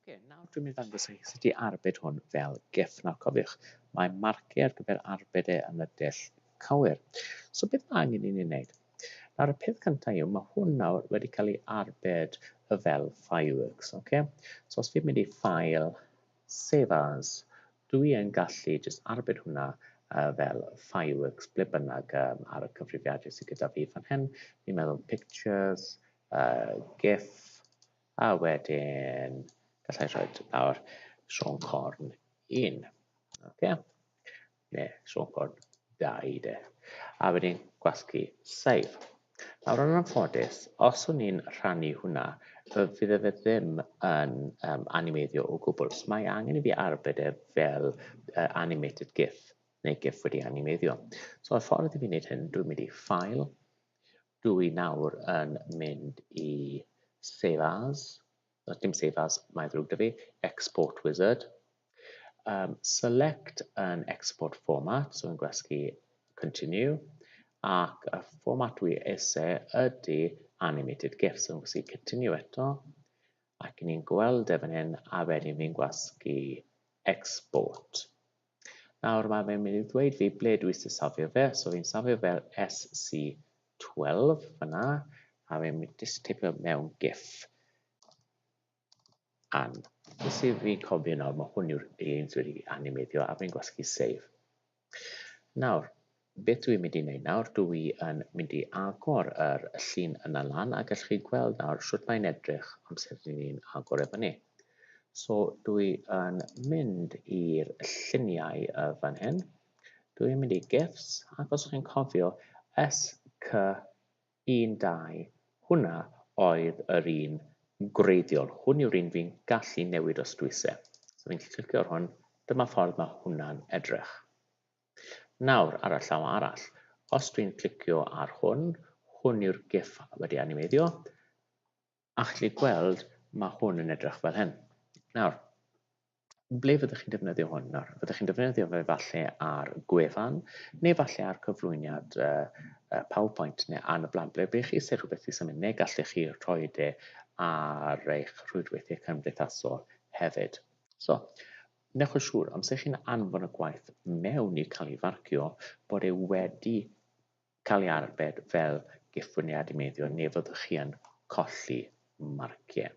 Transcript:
Oce, nawr dwi'n mynd i ddangos i chi sut i arbed hwn fel GIF. Nawr cofiwch, mae marciau ar gyfer arbed e yn y dull cywir. So beth mae angen i ni wneud? Nawr y peth cyntaf yw, mae hwn nawr wedi cael ei arbed y fel fireworks. Okay? So os fi'n mynd i File, Save As, dwi yn gallu just arbed hwnna fel fireworks ble bynnag ar y cyfrifiadur sydd gyda fi fan hyn. Fi'n meddwl Pictures, GIF, A wedyn, gallai rhoi nawr Siôn Corn 1. Okay? Neu Siôn Corn 2 de. A wedyn gwasgu save. Nawr yn anffodus, os o'n i'n rhannu hwnna, fydd e ddim yn animeiddio o gwbl. So mae angen i fi arbed e fel animated GIF, neu GIF wedi animeiddio. So y ffordd i fi wneud hyn, dwi'n mynd i File, Dw i nawr yn mynd i Save As, no, dim Save As, mae'n ddrwg 'da fi, Export Wizard. Select an export format, so yn gwasgu Continue, ac y fformat dwi eisiau ydy Animated GIF, so yn gwasgu Continue eto, ac ni'n gweld e fan hyn, a wedyn fi'n gwasgu Export. Nawr mae fe'n mynd i ddweud fi ble dwi eisiau safio fe, so fi'n safio fel SC12 fyna, a fi'n mynd i teipio mewn GIF an. Nes i fi cofio nawr, mae hwn yw'r un sydd wedi animeiddio, a fi'n gwasgu save. Nawr, beth dwi'n mynd i wneud nawr, dwi yn mynd i agor yr llun yna lan a gallwch chi gweld nawr sut mae'n edrych amser ni'n agor e fyny. So dwi yn mynd i'r lluniau y fan hyn. Dwi'n mynd i GIFs ac os chi'n cofio SK12 hwnna oedd yr un gwreiddiol. Hwn yw'r un fi'n gallu newid os dwi eisiau. So fi'n clicio ar hwn, dyma ffordd mae hwnna'n edrych. Nawr, ar y llaw arall, os dwi'n clicio ar hwn, hwn yw'r GIF wedi animeiddio, a chi'n gweld mae hwn yn edrych fel hyn. Nawr, ble fyddwch chi'n defnyddio hwn nawr? Fyddwch chi'n defnyddio fe falle ar gwefan, neu falle ar cyflwyniad PowerPoint neu ar y blaen, ble bych chi eisiau rhywbeth i symud, neu gallech chi rhoi e ar eich rhwydweithiau cymdeithasol hefyd. So, newch yn siŵr, amser chi'n anfon y gwaith mewn i cael ei farcio, bod e wedi cael ei arbed fel GIF wedi animeiddio, neu fyddwch chi yn colli marciau.